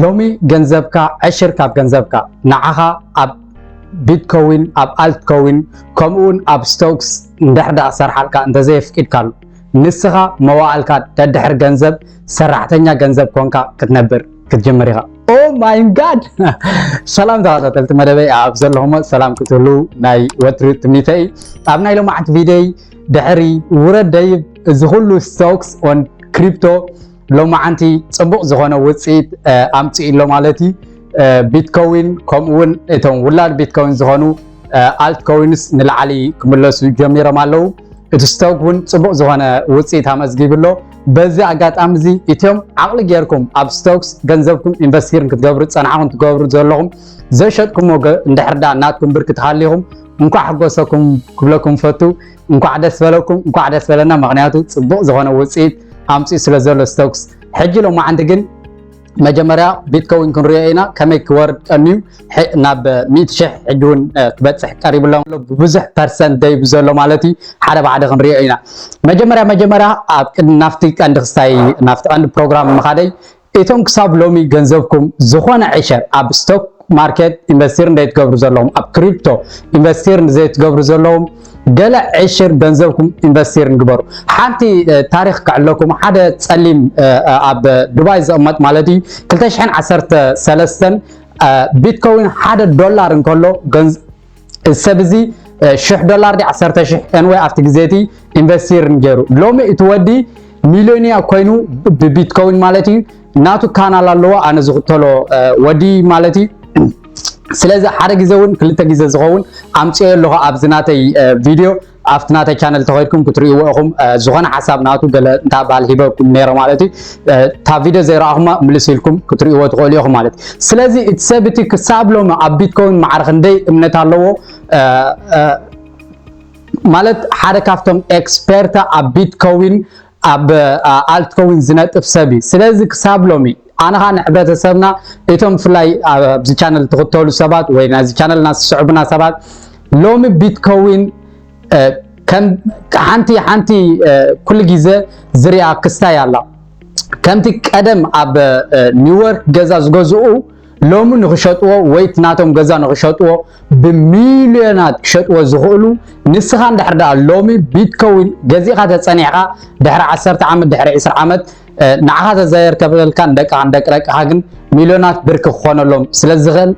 ሎሚ ገንዘብካ ዕሽር ካብ ገንዘብካ ንዓኻ ኣብ ቢትኮዊን ኣብ ኣልትኮዊን ከምኡውን ኣብ ስቶክስ እንድሕር ደኣ ክሰርሓልካ እንተዘየፍቂድካሉ ንስኻ መዋእልካ ደድሕር ገንዘብ ሰራሕተኛ ገንዘብ ኮንካ ክትነብር ክትጅምር ኢኻ። Oh my God! ሰላም ተኸታተልቲ መደበይ ኣብ ዘለኹሞ ሰላም ክትህሉ ናይ ወትሪ ትምኒተይ። ኣብ ናይ ሎማዓንቲ ቪድዮይ ድሕሪ ውረድ ደይብ እዚ ኩሉ ስቶክስ ኦን ክሪፕቶ ሎማዓንቲ ጽቡቕ ዝኾነ ውፅኢት ኣምፅኡ ኣሎ ማለት እዩ። ቢትኮዊን ከምኡ እውን እቶም ውላድ ቢትኮዊን ዝኾኑ ኣልትኮዊንስ ንላዕሊ ክምለሱ ጀሚሮም ኣለዉ። እቲ ስቶክ እውን ጽቡቕ ዝኾነ ውፅኢት ኣመዝጊቡ ኣሎ። በዚ ኣጋጣሚ እዚ እቶም ዓቕሊ ጌርኩም ኣብ ስቶክስ ገንዘብኩም ኢንቨስቲርን ክትገብሩ ዝፀናሕኹም ትገብሩ ዘለኹም ዘሸጥኩሞ እንድሕር ዳ ናትኩም ብርክት ሃሊኹም እንኳዕ ሓጎሰኩም ክብለኩም ፈቱ። እንኳዕ ደስ በለኩም፣ እንኳዕ ደስ በለና። ምክንያቱ ጽቡቕ ዝኾነ ውፅኢት ኣምፅኡ ስለ ዘሎ ስቶክስ። ሕጂ ሎማዓንቲ ግን መጀመርያ ቢትኮዊን ክንሪኦ ኢና ከመይ ክወርድ ቀንዩ ናብ ሚእቲ ሽሕ ሕጂ እውን ክበፅሕ ቀሪቡ ኣሎ። ብብዙሕ ፐርሰንት ደይቡ ዘሎ ማለት እዩ። ሓደ ብሓደ ክንሪኦ ኢና። መጀመርያ መጀመርያ ኣብ ቅድሚ ናፍቲ ቀንዲ ክስታይ ናፍቲ ቀንዲ ፕሮግራም ምኻደይ እቶም ክሳብ ሎሚ ገንዘብኩም ዝኾነ ዕሸር ኣብ ስቶክ ማርኬት ኢንቨስቲር እንደይትገብሩ ዘለኹም ኣብ ክሪፕቶ ኢንቨስቲር ዘይትገብሩ ዘለኹም ገለ ዕሽር ገንዘብኩም ኢንቨስቲር ንግበሩ። ሓንቲ ታሪክ ክዕለኩም ሓደ ፀሊም ኣብ ዱባይ ዝቕመጥ ማለት እዩ ክልተ ሽሕን ዓሰርተ ሰለስተን ቢትኮዊን ሓደ ዶላር እንከሎ ሰብ እዚ ሽሕ ዶላር ዲ ዓሰርተ ሽሕ ኤንወይ ኣብቲ ግዜ እቲ ኢንቨስቲር ገይሩ ሎሚ እቲ ወዲ ሚሊዮንያ ኮይኑ ብቢትኮዊን ማለት እዩ ናቱ ካናል ኣለዎ ኣነ ዝኽተሎ ወዲ ማለት እዩ። ስለዚ ሓደ ግዜ እውን ክልተ ግዜ ዝኸውን ኣምፅኦ ኣለኹ ኣብዚ ናተይ ቪድዮ ኣብቲ ናተይ ቻነል ተኸድኩም ክትርእይዎ ኢኹም። ዝኾነ ሓሳብ ናቱ ገለ እንታ ባል ሂበኩም ነይረ ማለት እዩ። እታ ቪድዮ ዘይረኣኹማ ምልስ ኢልኩም ክትርእይዎ ትኽእሉ ኢኹም ማለት እዩ። ስለዚ እቲ ሰብ እቲ ክሳብ ሎሚ ኣብ ቢትኮዊን ማዕረ ክንደይ እምነት ኣለዎ ማለት ሓደ ካብቶም ኤክስፐርታ ኣብ ቢትኮዊን ኣብ ኣልትኮዊን ዝነጥፍ ሰብ እዩ። ስለዚ ክሳብ ሎሚ ኣነ ኸዓ ንሕብረተሰብና እቶም ብፍላይ ኣብዚ ቻነል ትኽተሉ ሰባት ወይ ናዚ ቻነልና ዝስዕቡና ሰባት ሎሚ ቢትኮዊን ከም ሓንቲ ሓንቲ ኩሉ ግዜ ዝሪኣ ክስታይ ኣላ። ከምቲ ቀደም ኣብ ኒውዮርክ ገዛ ዝገዝኡ ሎሚ ንኽሸጥዎ ወይ እቲ ናቶም ገዛ ንኽሸጥዎ ብሚልዮናት ክሸጥዎ ዝኽእሉ ንስኻ እንድሕር ደኣ ሎሚ ቢትኮዊን ገዚእኻ ተጸኒሕካ ድሕሪ ዓሰርተ ዓመት ድሕሪ ዕስራ ዓመት ንዓኻ ተዘየርከበልካ ንደቅኻ ንደቂ ደቅኻ ግን ሚልዮናት ብርኪ ክኾነሎም ስለ ዝኽእል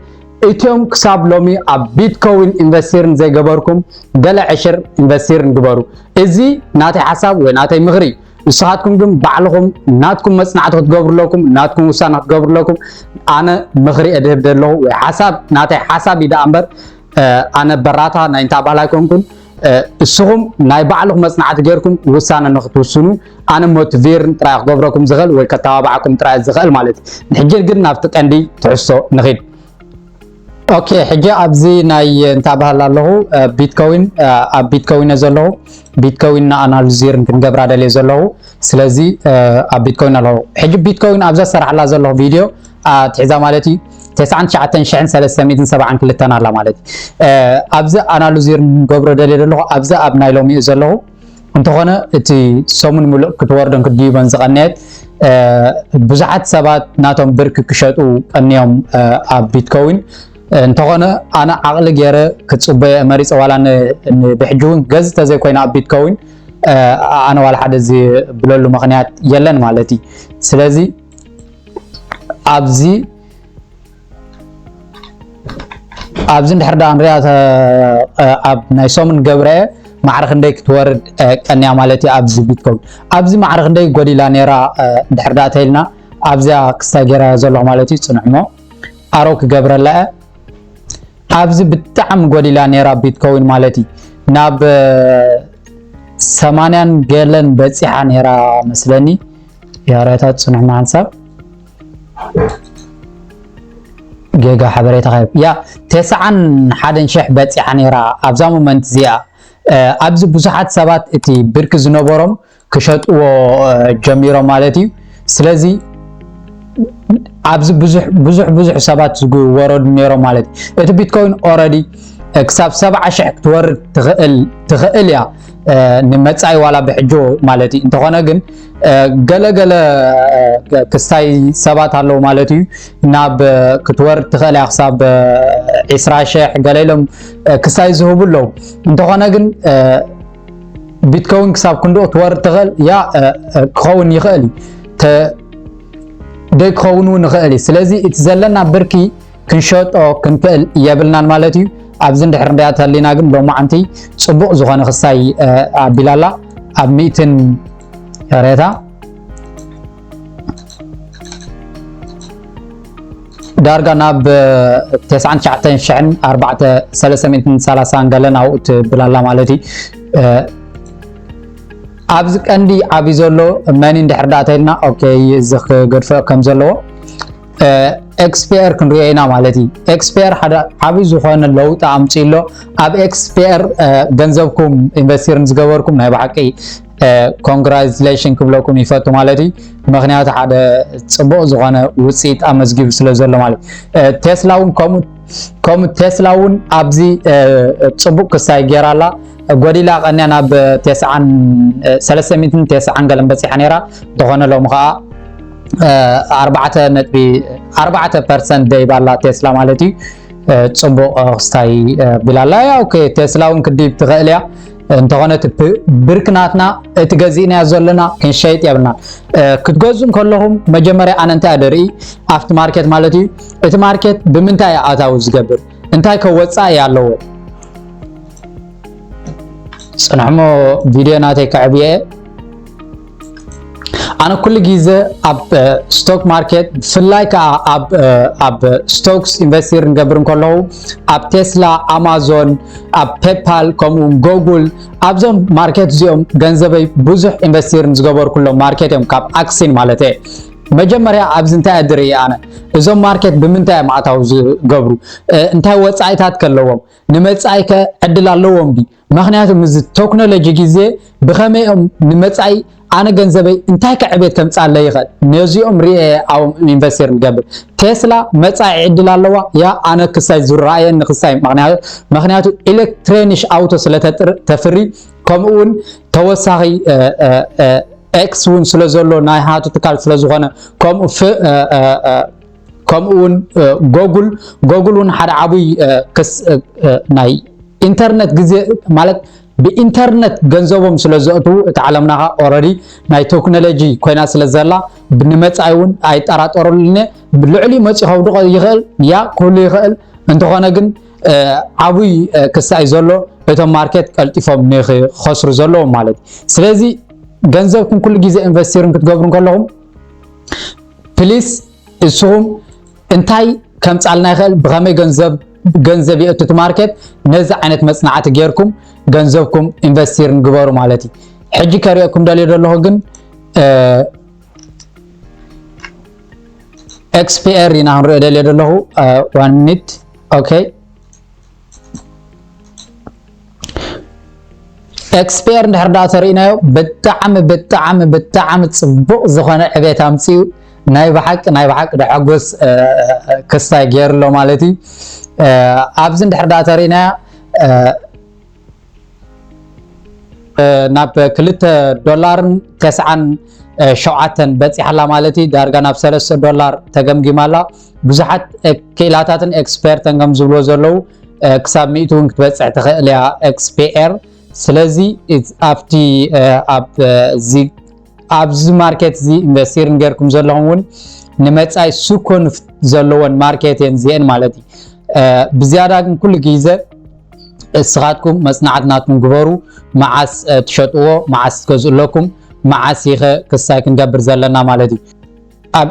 እትዮም ክሳብ ሎሚ ኣብ ቢትኮዊን ኢንቨስቲርን ዘይገበርኩም ገለ ዕሽር ኢንቨስቲርን ግበሩ። እዚ ናተይ ሓሳብ ወይ ናተይ ምኽሪ ንስኻትኩም ግን ባዕልኹም ናትኩም መጽናዕቲ ክትገብሩ ኣለኩም ናትኩም ውሳነ ክትገብሩ ኣለኩም። ኣነ ምኽሪ እድህብ ደለኹ ወይ ሓሳብ ናተይ ሓሳብ እዩ ደኣ እምበር ኣነ በራታ ናይ እንታ ባህል ኣይኮንኩን። እስኹም ናይ ባዕልኹም መጽናዕቲ ጌርኩም ውሳነ ንክትውስኑ ኣነ ሞቲቬርን ጥራይ ክገብረኩም ዝኽእል ወይ ከተባባዓኩም ጥራይ ዝኽእል ማለት እዩ። ንሕጂ ግን ናብቲ ቀንዲ ትሕዝቶ ንኺድ። ኦኬ ሕጂ ኣብዚ ናይ እንታ ባህል ኣለኹ ቢትኮዊን ኣብ ቢትኮዊን ዘለኹ ቢትኮዊን ንኣናሊዚርን ክንገብራ ደልየ ዘለኹ። ስለዚ ኣብ ቢትኮዊን ኣለኹ ሕጂ ቢትኮዊን ኣብዛ ሰራሕላ ዘለኹ ቪድዮ ኣትሒዛ ማለት እዩ ተስዓን ትሽዓተን ሽሕን ሰለስተ ሚእትን ሰብዓን ክልተን ኣላ ማለት እዩ። ኣብዚ ኣናሊዚር ንገብሮ ደልየ ዘለኹ ኣብዚ ኣብ ናይ ሎሚ እዩ ዘለኹ እንተኾነ እቲ ሰሙን ሙሉእ ክትወርደን ክትድይበን ዝቐነየት ብዙሓት ሰባት ናቶም ብርኪ ክሸጡ ቀንዮም ኣብ ቢትኮዊን እንተኾነ ኣነ ዓቕሊ ገይረ ክፅበዮ መሪፀ ዋላ ብሕጂ እውን ገዝ ተዘይኮይነ ኣብ ቢትኮዊን ኣነ ዋላ ሓደ ዝብለሉ ምክንያት የለን ማለት እዩ። ስለዚ ኣብዚ ኣብዚ እንድሕር ደኣ ንሪኣ ኣብ ናይ ሰሙን ገብረአ ማዕረ ክንደይ ክትወርድ ቀንያ ማለት እዩ ኣብዚ ቢትኮዊን ኣብዚ ማዕረ ክንደይ ጎዲላ ነይራ እንድሕር ደኣ ተይልና ኣብዚኣ ክስታይ ገይራ ዘለኹ ማለት እዩ ፅንዕሞ ኣሮ ክገብረላ እየ ኣብዚ ብጣዕሚ ጎዲላ ነይራ ቢትኮዊን ማለት እዩ ናብ ሰማንያን ገለን በፂሓ ነይራ መስለኒ ያረታ ፅንዕና ሓንሳብ ጌጋ ሓበሬታ ኸይብ ያ ተስዓን ሓደን ሽሕ በፂሓ ነይራ ኣብዛ ሞመንት እዚኣ ኣብዚ ብዙሓት ሰባት እቲ ብርኪ ዝነበሮም ክሸጥዎ ጀሚሮም ማለት እዩ። ስለዚ ኣብዚ ብዙሕ ብዙሕ ብዙሕ ሰባት ዝወረዱ ነይሮም ማለት እዩ። እቲ ቢትኮይን ኦረዲ ክሳብ ሰብዓ ሽሕ ክትወርድ ትኽእል ትኽእል እያ። ንመጻኢ ዋላ ብሕጂ ማለት እዩ። እንተኾነ ግን ገለገለ ክስታይ ሰባት ኣለዉ ማለት እዩ። ናብ ክትወርድ ትኽእል እያ ክሳብ ዒስራ ሽሕ፣ ገለ ኢሎም ክስታይ ዝህቡ ኣለዉ። እንተኾነ ግን ቢትኮይን ክሳብ ክንድኡ ክትወርድ ትኽእል እያ፣ ክኸውን ይኽእል እዩ። ደይ ክኸውን እውን ይኽእል እዩ። ስለዚ እቲ ዘለና ብርኪ ክንሸጦ ክንክእል የብልናን ማለት እዩ። ኣብዚ እንድሕር እንሪኣ ተሊና ግን ሎማዓንቲ ጽቡቕ ዝኾነ ክስታይ ኣቢላላ ኣብ ሚእትን ሬታ ዳርጋ ናብ ተስዓን ትሽዓተን ሽሕን ኣርባዕተ ሰለስተ ሚእትን ሰላሳን ገለን ኣብኡ ትብል ኣላ ማለት እዩ። ኣብዚ ቀንዲ ዓብዩ ዘሎ መኒ እንድሕር ደኣ ተልና፣ ኦኬ፣ እዚ ክገድፎ ከም ዘለዎ ኤክስፒአር ክንሪኦ ኢና ማለት እዩ። ኤክስፒአር ሓደ ዓብዩ ዝኾነ ለውጢ ኣምፂኡ ኣሎ። ኣብ ኤክስፒአር ገንዘብኩም ኢንቨስቲር ዝገበርኩም ናይ ብሓቂ ኮንግራጁሌሽን ክብለኩም ይፈቱ ማለት እዩ። ምክንያቱ ሓደ ፅቡቕ ዝኾነ ውፅኢት ኣመዝጊቡ ስለ ዘሎ ማለት እዩ። ቴስላ እውን ከምኡ ከምኡ ቴስላ እውን ኣብዚ ፅቡቕ ክስታይ ገይራ ኣላ። ጎዲላ ቀንያ ናብ ተስዓን ሰለስተ ሚእትን ተስዓን ገለን በፂሓ ነይራ። እንተኾነ ሎሚ ከዓ ኣርባዕተ ነጥቢ ኣርባዕተ ፐርሰንት ደይባ ኣላ ቴስላ ማለት እዩ። ፅቡቕ ክስታይ ቢላ ኣላ። ያው ኦኬ፣ ቴስላ እውን ክድይብ ትኽእል እያ። እንተኾነ እቲ ብ- ብርኪ ናትና እቲ ገዚእናዮ ዘለና ክንሸይጥ የብልና። ክትገዝኡ እንከለኹም መጀመርያ ኣነ እንታይ ደርኢ ኣብቲ ማርኬት ማለት እዩ፣ እቲ ማርኬት ብምንታይ እዩ ኣታዊ ዝገብር፣ እንታይ ከ ወፃኢ ኣለዎ? ፅንሕሞ ቪድዮ ናተይ ከዕብየ። ኣነ ኩሉ ግዜ ኣብ ስቶክ ማርኬት ብፍላይ ከዓ ኣብ ኣብ ስቶክስ ኢንቨስቲር ንገብር እንከለኹ ኣብ ቴስላ፣ ኣማዞን፣ ኣብ ፔፓል ከምኡ እውን ጎጉል ኣብዞም ማርኬት እዚኦም ገንዘበይ ብዙሕ ኢንቨስቲር ዝገበርኩሎም ማርኬት እዮም ካብ ኣክሲን ማለት እየ። መጀመርያ ኣብዚ እንታይ እየ ዝርኢ ኣነ እዞም ማርኬት ብምንታይ እዮም ኣታዊ ዝገብሩ፣ እንታይ ወፃኢታት ከለዎም ንመጻኢከ ዕድል ኣለዎም ድዩ? ምኽንያቱ ምስዚ ቴክኖሎጂ ግዜ ብኸመይ እዮም ንመጻኢ ኣነ ገንዘበይ እንታይ ከዕቤት ከምጻለይ ይኽእል? ነዚኦም ርኤ እዮም ኢንቨስቲር ንገብር። ቴስላ መጻኢ ዕድል ኣለዋ? ያ ኣነ ክሳይ ዝረኣየኒ ክሳይ ምኽንያቱ ምኽንያቱ ኤሌክትሮኒሽ ኣውቶ ስለ ተጥር- ተፍሪ ከምኡ እውን ተወሳኺ ኤክስ እውን ስለ ዘሎ ናይ ሃቱ ትካል ስለ ዝኾነ ከምኡ ፍ- ከምኡ እውን ጎጉል ጎጉል እውን ሓደ ዓብይ ክስ ናይ ኢንተርነት ግዜ ማለት ብኢንተርነት ገንዘቦም ስለ ዘእትዉ እቲ ዓለምና ኦረዲ ናይ ቴክኖሎጂ ኮይና ስለ ዘላ ንመፃኢ እውን ኣይጠራጠረሉን ልዕሊ መፂ ከውድቆ ይኽእል ያ ክህሉ ይኽእል እንተኾነ ግን ዓብይ ክሳይ ዘሎ እቶም ማርኬት ቀልጢፎም ንክኸስሩ ዘለዎም ማለት እዩ ስለዚ ገንዘብኩም ኩሉ ግዜ ኢንቨስቲርን ክትገብሩ ከለኹም ፕሊስ እስኹም እንታይ ከምፃልና ይኽእል ብኸመይ ገንዘብ ገንዘብ የእትቱ ማርኬት ነዚ ዓይነት መፅናዕቲ ጌርኩም ገንዘብኩም ኢንቨስቲር ንግበሩ ማለት እዩ ሕጂ ከሪኦኩም ደልዮ ዘለኹ ግን ኤክስፒአር ኢና ክንሪኦ ደልዮ ዘለኹ ዋን ሚኒት ኦኬ ኤክስፒአር እንድሕር ዳ ተርእናዮ ብጣዕሚ ብጣዕሚ ብጣዕሚ ፅቡቕ ዝኾነ ዕቤት ኣምፅኡ ናይ ብሓቂ ናይ ብሓቂ ደሐጎስ ክስታይ ገይርሎ ማለት እዩ ኣብዚ እንድሕር ዳ ተርእናያ ናብ ክልተ ዶላርን ተስዓን ሸውዓተን በፂሓላ ማለት እዩ ዳርጋ ናብ ሰለስተ ዶላር ተገምጊማላ ብዙሓት ክኢላታትን ኤክስፐርትን ከም ዝብልዎ ዘለዉ ክሳብ ሚእቲ እውን ክትበፅሕ ትኽእል እያ ኤክስፒኤር ስለዚ ኣብቲ ኣብዚ ማርኬት እዚ ኢንቨስቲር ንገርኩም ዘለኹም እውን ንመፃኢ ሱኮን ዘለዎን ማርኬት እየን እዚአን ማለት እዩ ብዝያዳ ግን ኩሉ ግዜ እስኻትኩም መፅናዕቲ ናትኩም ግበሩ መዓስ ትሸጥዎ መዓስ ትገዝኡ ኣለኩም መዓስ ይኸ ክሳይ ክንገብር ዘለና ማለት እዩ ኣብ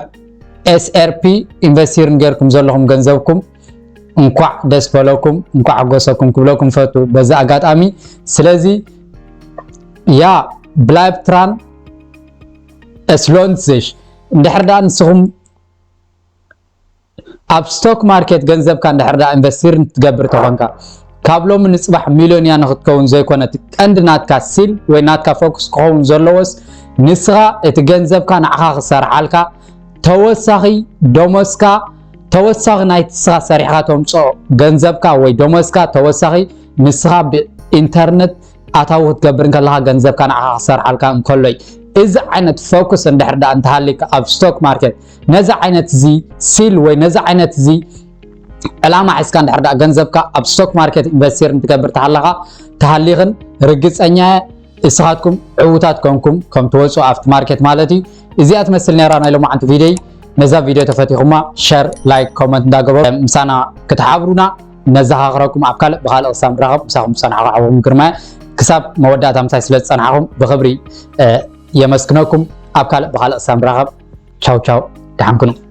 ኤስኤርፒ ኢንቨስቲር ንገርኩም ዘለኹም ገንዘብኩም እንኳዕ ደስ በለኩም እንኳዕ ኣጎሰኩም ክብለኩም ፈቱ በዚ ኣጋጣሚ ስለዚ ያ ብላይብ ትራን እስሎንዝሽ እንድሕር ደኣ ንስኹም ኣብ ስቶክ ማርኬት ገንዘብካ እንድሕር ደኣ ኢንቨስቲር ትገብር ተኾንካ ካብ ሎሚ ንፅባሕ ሚልዮንያ ንክትከውን ዘይኮነ እቲ ቀንዲ ናትካ ሲል ወይ ናትካ ፎክስ ክኸውን ዘለዎስ ንስኻ እቲ ገንዘብካ ንዓኻ ክሰርሓልካ ተወሳኺ ደሞዝካ ተወሳኺ ናይ ንስኻ ሰሪሕኻ ተምፅኦ ገንዘብካ ወይ ደሞዝካ ተወሳኺ ንስኻ ብኢንተርነት ኣታዊ ክትገብር እንከለኻ ገንዘብካ ንዓኻ ክሰርሓልካ እንከሎ እዩ። እዚ ዓይነት ፎኩስ እንድሕር ደኣ እንተሃልዩካ ኣብ ስቶክ ማርኬት ነዚ ዓይነት እዚ ሲል ወይ ነዚ ዓይነት እዚ ዕላማ ሒዝካ እንድሕር ደኣ ገንዘብካ ኣብ ስቶክ ማርኬት ኢንቨስቲር እንትገብር ተሃለኻ ተሃሊኽን ርግፀኛ እየ እስኻትኩም ዕዉታት ኮንኩም ከም ትወፁ ኣብቲ ማርኬት ማለት እዩ። እዚኣ ትመስል ነራ ናይ ሎማዓንቲ ቪድዮይ። ነዛ ቪድዮ ተፈቲኹማ ሸር ላይክ ኮመንት እንዳገበሩ ምሳና ክትሓብሩና ነዘኻኽረኩም። ኣብ ካልእ ብኻልእ ክሳብ ንራኸብ ምሳኹም ዝፀናሕኩ ሓውኹም ግርማየ። ክሳብ መወዳእታ ምሳይ ስለ ዝፀናሕኹም ብኽብሪ የመስግነኩም። ኣብ ካልእ ብኻልእ ክሳብ ንራኸብ ቻው ቻው፣ ደሓን ኩኑ።